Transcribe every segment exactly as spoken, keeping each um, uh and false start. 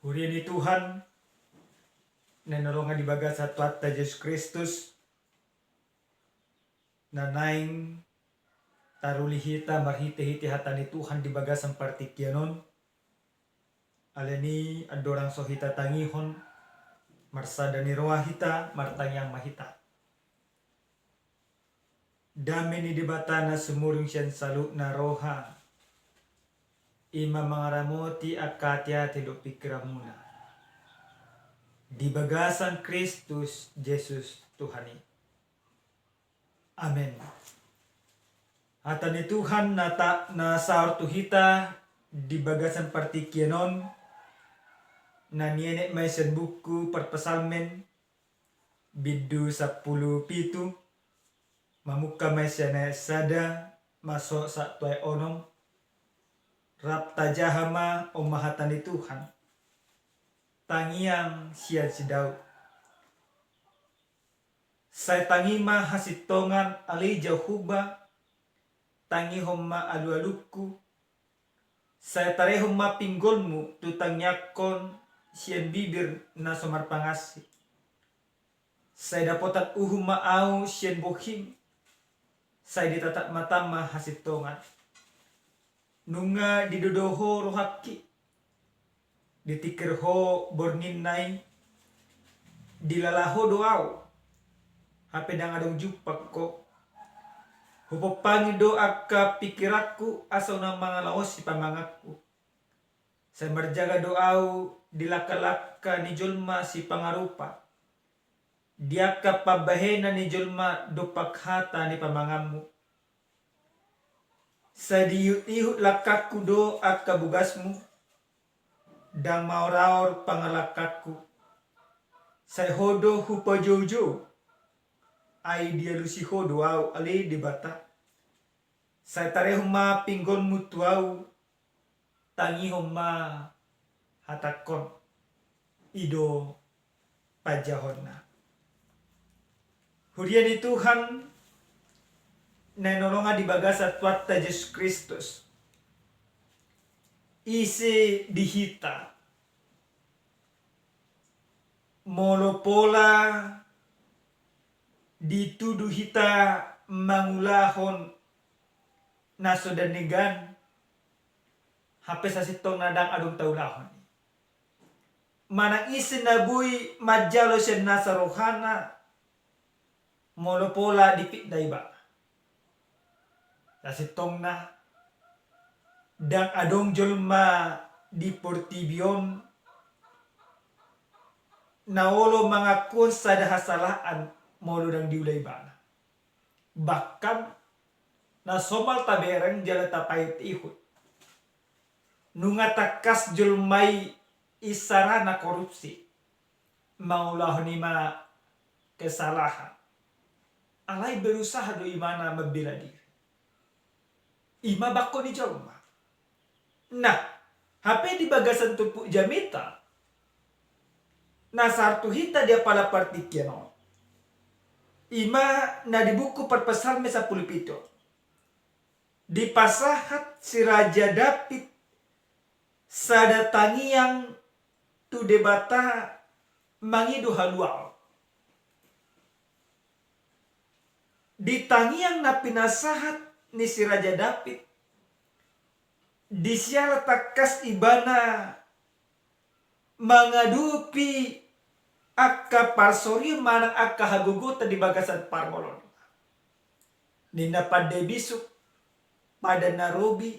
Huria ni Tuhan, na hinaholongan di bagasan Tuhanta Jesus Kristus, na naeng taruli hita marhitehite hata ni Tuhan di bagasan partingkian on. Alani i andorang so hita tangihon, marsada ni roha hita, martangiang ma hita. Dame ni Debata na sumurung sian saluhutna roha, i ma mangaramoti angka ateate dohot pingkiranmuna di bagasan Kristus Jesus Tuhan i. Amen. Hata ni Tuhan na ta-, na saor tu hita di bagasan partingkian on, na nienet ma i sian buku Parpsalmen, bindu sampulu pitu, mamungka ma i sian ayat sada, masuk sahat tu ayat onom, rap tajaha ma on ma hata ni Tuhan. Tangiang sian si Daud. Sai tangi ma hasintongan ale Jahowa, tangihon ma alualungku, sai tarehon ma pinggolmu tu tangiangkon sian bibir na so marpangansi. Sai dapotan uhum ma ahu sian bohim, sai ditatap matam ma hasintongan. Nunga didodo ho rohangki, ditingkir ho borngin na i, dilala ho do ahu, hape ndang adong jumpang ho. Hupompangi do angka pingkiranku asa unang mangalaosi pamanganku. Sai marjaga do ahu di langkalangka ni jolma sipangarupa, di angka pambahenan ni jolma dompak hata ni pamanganmu. Sai diihutihut langkangku do angka bogasmu, ndang maoraor pangalangkangku. Sai ho do hupajoujou, ai dialusi ho do ahu ale Debata. Sai tarehon ma pinggolmu tu ahu, tangihon ma hatangkon. I do panjahonna. Huria ni Tuhan, na hinaholongan di bagasan Tuhanta Jesus Kristus. Ise di hita, molo pola ditudu hita mangulahon na so denggan, hape sasintongna ndang adong taulahon i. Manang ise na boi manjalo sian nasa rohana, molo pola dipitnah ibana. Sasintongna, ndang adong jolma di portibi on na olo mangakuhon sada hasalahan molo ndang diula ibana. Bahkan, na somal tabereng jala tapaihutihut, nunga tangkas jolma i isarana korupsi, mangulahon i ma kesalahan. Alai berusaha do ibana mambela diri. I ma bangko ni jolma. Nah, hape di bagasan turpuk jamita, na sahat tu hita di apala partingkian on, i ma na di buku Parpsalmen sampulu pitu, dipasahat si Raja Daud sada tangiang tu Debata mangido haluaon. Di tangiang na pinasahat ni si Raja Daud, di siala tangkas ibana mangadopi angka parsorion manang angka hagogotan di bagasan parngoluon. Ninna pande bisuk, padan na robi,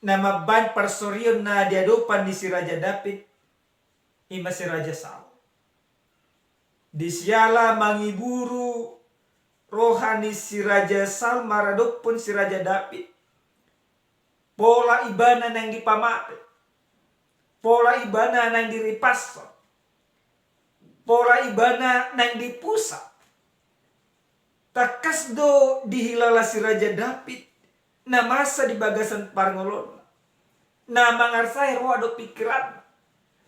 na mambaen parsorion na di adopan ni si Raja Daud, i ma si Raja Saul. Di siala mangiburu roha ni si Raja Saul maradophon si Raja Daud, pola ibana naeng dipamate, pola ibana naeng diripashon, pola ibana naeng dipusa. Tangkas do dihilala si Raja Daud na masa di bagasan parngoluonna, na mangarsai roha dohot pingkiranna,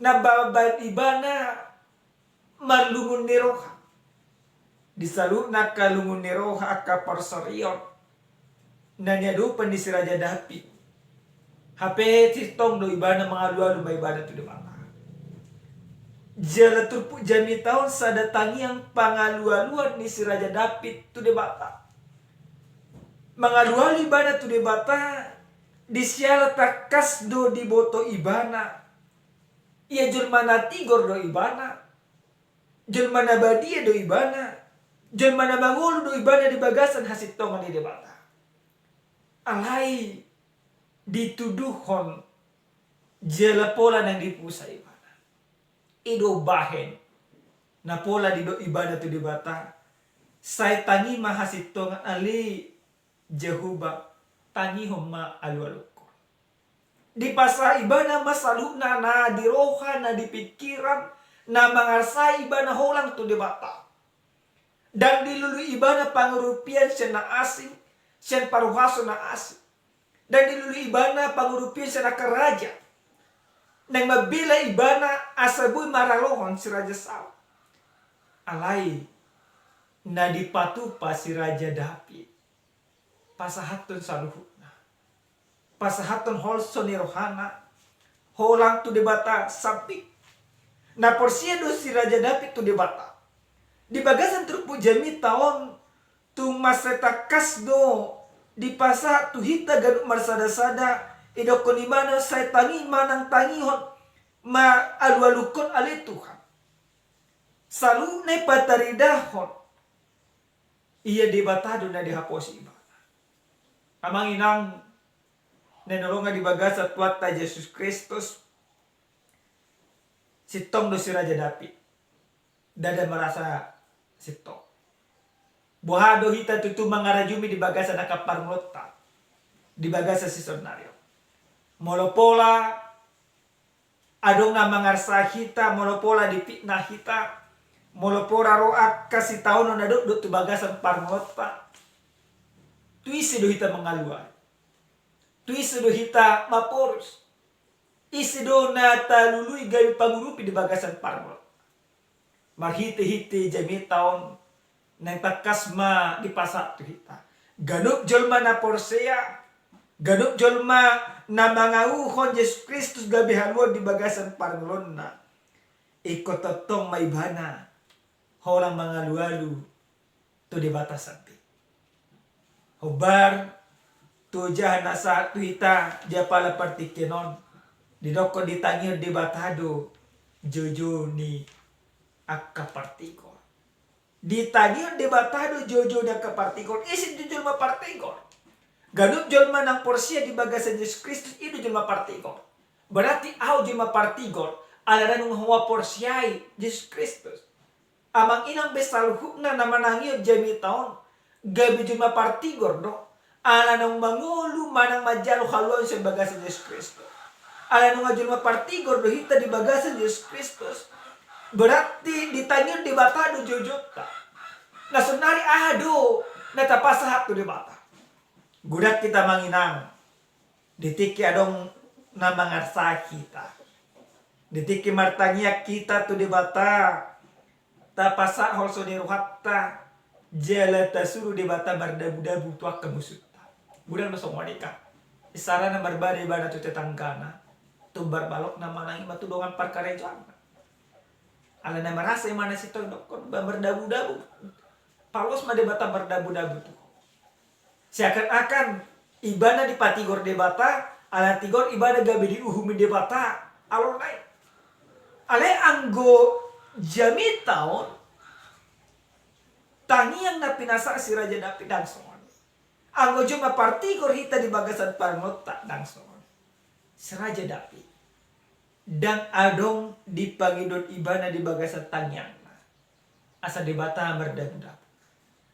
na mambaen ibana marlungun ni roha. Di saluhutna angka lungun ni roha, angka parsorion na niadopan ni si Raja Daud, Hape sintong do ibana mangalualu ma ibana tu Debata. Jala turpuk jamita on sada tangiang pangalualuan ni si Raja David tu Debata. Mangalualu ibana tu Debata, di siala tangkas do diboto ibana. Ia jolma na tigor do ibana, jolma na badia do ibana, jolma na mangolu do ibana di bagasan hasintongan ni Debata. Alai dituduhon jala pola naeng dipusa ibana. I do bahen na pola didok ibana tu Debata, sai tangi ma hasintongan ale Jahowa, tangihon ma alualungkon. Dipasahat ibana ma saluhutna, na di roha, na di pingkiran, na mangarsai ibana holang tu Debata. Ndang dilului ibana pangurupion sian na asing, sian parhuaso na asing. Ndang dilului ibana pangurupion sian angka raja naeng mambela ibana asa boi maralohon si Raja Saul. Alai na dipatupa si Raja David, pasahathon saluhutna. Pasahathon holso ni rohana holang tu Debata sambing. Na porsea do si Raja David tu Debata. Di bagasan turpuk jamita on, tung mansai tangkas do dipasahat tu hita ganup marsadasada, didokkon ibana, sai tangi ma nang tangihon ma alualungkon ale Tuhan. Saluhutna i pataridahon, ia Debata do na dihaposi ibana. Amang inang na hinaholongan di bagasan Tuhanta Jesus Kristus, sintong do si Raja David. Ndada marasa sintong. Boha do hita tutu mangarajumi di bagasan angka parngoluonta di bagasan sisonari on. Molo pola adong na mangarsa hita, molo pola dipitnah hita, molo pola ro angka sitaonon na dokdok tu bagasan parngoluonta, tu ise do hita mangalualu? Tu ise do hita maporus? Ise do na talului gabe pangurupi di bagasan parngoluonta? Marhitehite jamita on naeng tangkas ma dipasahat tu hita. Ganup jolma na porsea, ganup jolma na mangauhon Jesus Kristus gabe haluaon di bagasan parngoluonna, ingkon tongtong ma ibana holan mangalualu tu Debata sambing. Hombar tu ojahan na sahat tu hita di apala partingkian on, didokkon ditangihon Debata do joujou ni angka partigor. Ditangihon Debata do joujou ni angka partigor. Ise do jolma partigor? Ganup jolma na porsea di bagasan Jesus Kristus, i do jolma partigor. Berarti ahu jolma partigor ala naung huporseai Jesus Kristus. Amang inang be saluhutna na manangihon jamita on, gabe jolma partigor do ala naung mangolu manang manjalo haluaon sian bagasan Jesus Kristus. Ala naung jolma partigor do hita di bagasan Jesus Kristus, berarti ditangihon Debata do joujounta. Na saonari aha do na tapasahat tu Debata? Godang hita amang inang di tingki adong na mangarsa hita, di tingki martangiang hita tu Debata, tapasahat holso ni rohanta, jala tasuru Debata mardabudabu tu angka musunta. Godang do songon i kan. Isarana marbada ibana tu tetanggana, tumbar balokna manang i ma tu dongan parkarejoanna. Alana marasa ibana sintong, didokkon ba mardabudabu. Paloas ma Debata mardabudabu tu ho. Seakan-akan ibana dipatigor Debata, ala tigor ibana gabe diuhumi Debata alona i. Alai anggo jamita on, tangiang na pinasahat si Raja David ndang songon i. Anggo jolma partigor hita di bagasan parngoluonta, ndang songon i. Si Raja David ndang adong dipangidohon ibana di bagasan tangiangna asa Debata mardabudabu.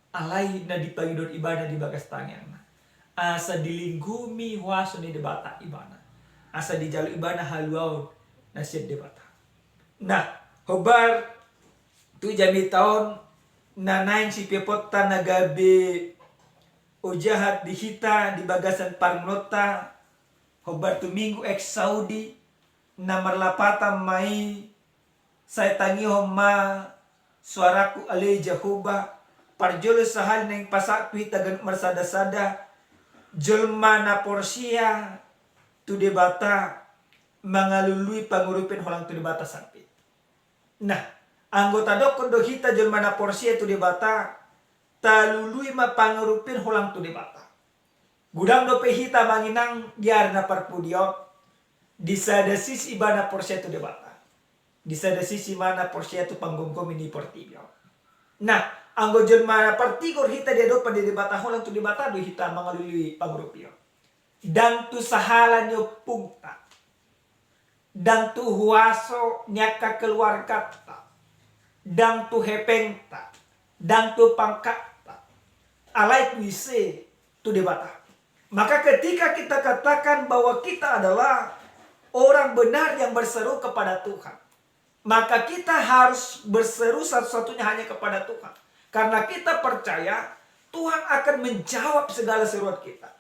Alai na dipangidohon ibana di bagas tangiangna asa dilinggomi huaso ni Debata ibana, asa dijalo ibana haluaon na sian Debata. Nah, hombar tu jamita on, na naeng sipeopta na gabe ojahan di hita di bagasan parngoluonta, hombar tu Minggu Exaudi, na marlapatan ma i, sai tangihon ma soarangku ale Jahowa. Parjolo sahali naeng pasahat tu hita ganup marsadasada, jolma na porsea tu Debata, mangalului pangurupion holang tu Debata sambing. Nah, anggo tadokkon do hita jolma na porsea tu Debata, talului ma pangurupion holang tu Debata. Godang dope hita manginang di ari na parpudi on, di sada sisi ibana porsea tu Debata, di sada sisi ma na porsea tu panggomgomi ni portibi on. Nah, anggo jolma na partigor hita di adopan ni Debata, holang tu Debata do hita mangalului pangurupion. Ndang tu sahala ni ompungta, ndang tu huaso ni angka keluargata, ndang tu hepengta, ndang tu pangkatta, alai tu ise? Tu Debata. Maka ketika kita katakan bahwa kita adalah orang benar yang berseru kepada Tuhan, maka kita harus berseru satu-satunya hanya kepada Tuhan. Karena kita percaya Tuhan akan menjawab segala seruan kita.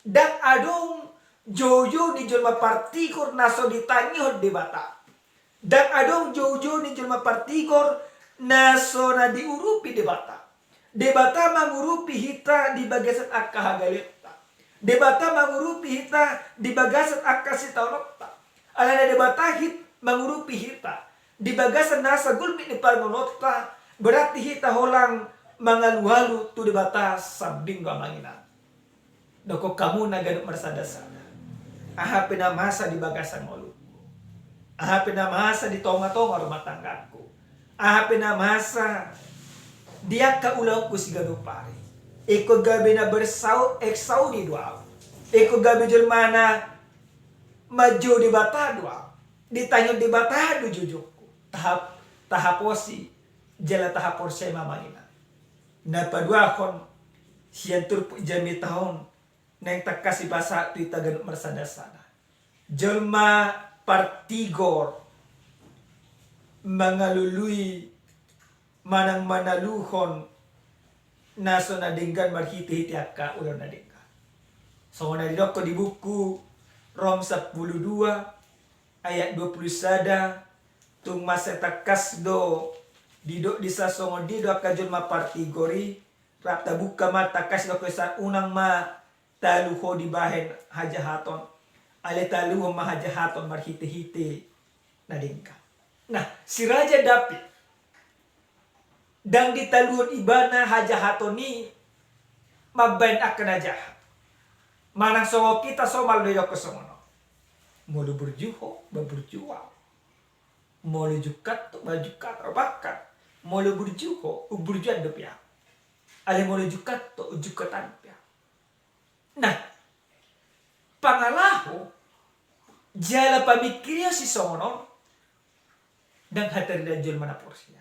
Ndang adong joujou ni jolma partigor na so ditangihon Debata. Ndang adong joujou ni jolma partigor na so na diurupi Debata. Debata mangurupi hita di bagasan angka hagaleonta. Debata mangurupi hita di bagasan angka sitaononta. Alana Debata hita mangurupi hita di bagasan nasa gulmit ni parngoluonta, berarti hita holang mangalualu tu Debata sambing do amang inang. Dokkon hamu na ganup marsada-sada. Aha pe na masa di bagasan ngolungku, aha pe na masa di tonga-tonga rumah tanggaku, aha pe na masa di angka ulaonku siganup ari, ingkon gabe na bersaud, exaudi do ahu. Ingkon gabe jolma na manjou Debata do ahu. Ditangihon Debata do joujoungku. Tahap, tahaposi jala tahaporseai ma amang inang. Na paduahon sian turpuk jamita on, naeng tangkas hupasahat tu hita ganup marsada-sada. Jolma partigor mangalului manang manaluhon na so na denggan marhite-hite angka ulaon na denggan. Songon na didokkon di buku Rom sampulu dua ayat dua pulu sada, tung mansai tangkas do didok disi songon dia do angka jolma partigor i. Rap tabuka ma tangkas do, didok disi unang ma talu ho dibahen hajahaton, alai taluhon ma hajahaton marhite-hite na denggan. Nah, si Raja Daud ndang ditaluhon ibana hajahaton i mambahen angka na jahat. Manang songon hita somal do didokkon songon on. Molo burju ho, ba burju ahu. Molo jungkat ho, ba jungkat ahu. Bahkan molo burju ho, umburjuan dope ahu. Alai molo jungkat ho, unjungkatan dope ahu. Nah, pangalaho jala pamingkirion sisongon on ndang hataridaan jolma na porsea.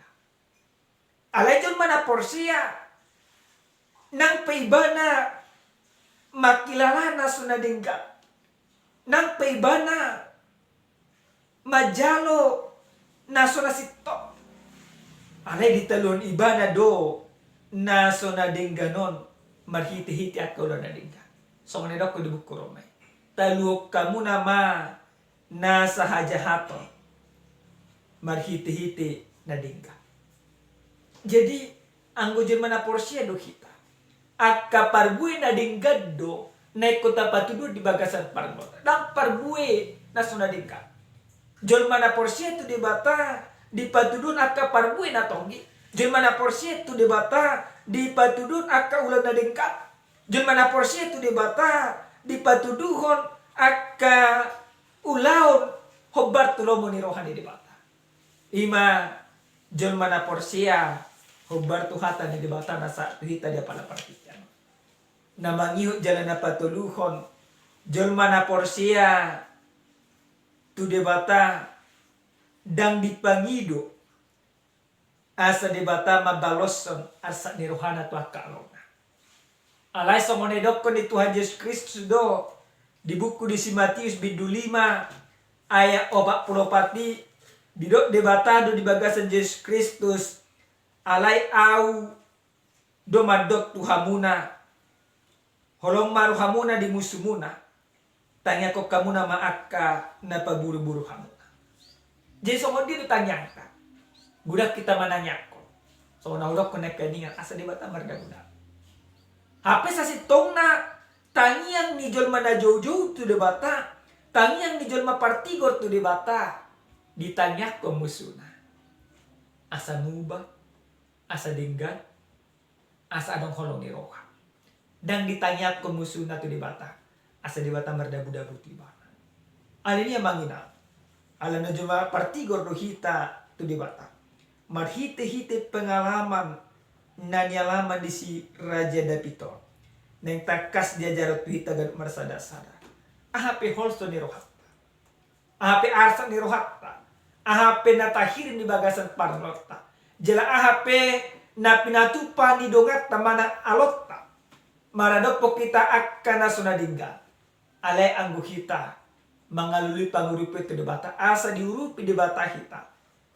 Alai jolma na porsea nang pe ibana mangkilala na so na denggan, nang pe ibana manjalo na so na sintong, alai ditaluhon ibana do na so na denggan on marhite-hite angka ulaon na denggan. Songon na didokkon di buku Roma i, taluhon hamuna ma nasa hajahaton marhite-hite na denggan. Jadi, anggo jolma na porsea do hita, angka parbue na denggan do na ingkon tapatuduhon di bagasan parngoluonta, ndang parbue na so na denggan. Jolma na porsea tu Debata dipatuduhon angka parbue na tonggi. Jolma na porsea tu Debata dipatuduhon angka ulaon na denggan. Jolma na porsea tu Debata dipatuduhon angka ulaon hombar tu lomo ni roha ni Debata. I ma jolma na porsea hombar tu hata ni Debata na sahat tu hita di apala partingkian on. Na mangihut jala na patoluhon, jolma na porsea tu Debata ndang dipangido asa Debata mambaloshon arsak ni rohana tu angka aloona. Alai songon na didokkon ni Tuhan Jesus Kristus do di buku ni si Matius bindu lima ayat opat pulu opat i, didok Debata do di bagasan Jesus Kristus, alai Ahu do mandok tu hamuna, holong ma rohamuna di musumuna, tangiangkon hamuna ma angka na paburu-buru hamuna. Jadi songon dia do tangiangta? Godang hita manangiangkon, songon na hudokkon nangkiningan, asa Debata mardagu-dagu. Hape sasintongna tangiang ni jolma na joujou tu Debata Tangiang ni jolma partigor tu Debata ditangiangkon musuna. Asa muba, asa denggan, asa adong holong ni roha. Ndang ditangiangkon musuna tu Debata, asa Debata mardabu-dabu tu ibana. Alani i amang inang, ala na jolma partigor do hita tu Debata. Marhite-hite pengalaman na nialami ni si Raja Daud on, naeng tangkas diajarhon tu hita ganup marsada-sada. Aha pe holso ni rohanta, aha pe arsak ni rohanta, aha pe na tahirim di bagasan parngoluonta, jala aha pe na pinatupa ni donganta manang alonta, maradophon hita angka na so na denggan. Alai anggo hita mangalului pangurupion tu Debata, asa diurupi Debata hita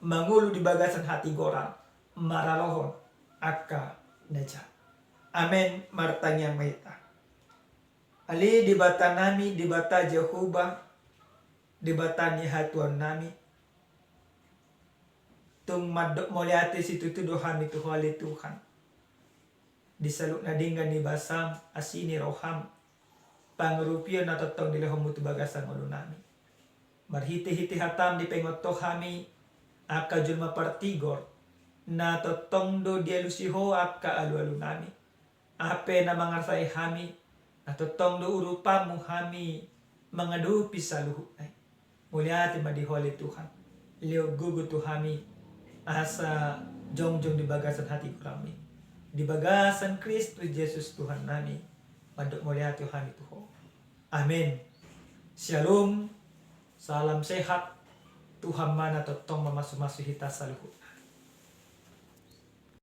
mangolu di bagasan hatigoran maralohon angka na jat. Amen. Martangiang ma hita. Ale Debata nami, Debata Jahowa, Debata ni hatuaon nami, tung mandok mauliate situtu do hami tu Ho ale Tuhan. Di saluhut na denggan ni basam, asi ni roham, pangurupion na tongtong dilehonmu tu bagasan ngolu nami. Marhite-hite hatam dipaingot Ho hami angka jolma partigor, na tongtong do dialusi Ho angka alu-alu nami. Aha pe na mangarsai hami, na tongtong do urupanmu hami mangadopi saluhutna i. Mauliate ma di Ho ale Tuhan. Lehon gogo tu hami asa jongjong di bagasan hatigoranmi. Di bagasan Kristus Jesus Tuhan nami, mandok mauliate hami tu Ho. Amen. Syalom. Salam sehat. Tuhan ma na tongtong mamasu-masu hita saluhutna.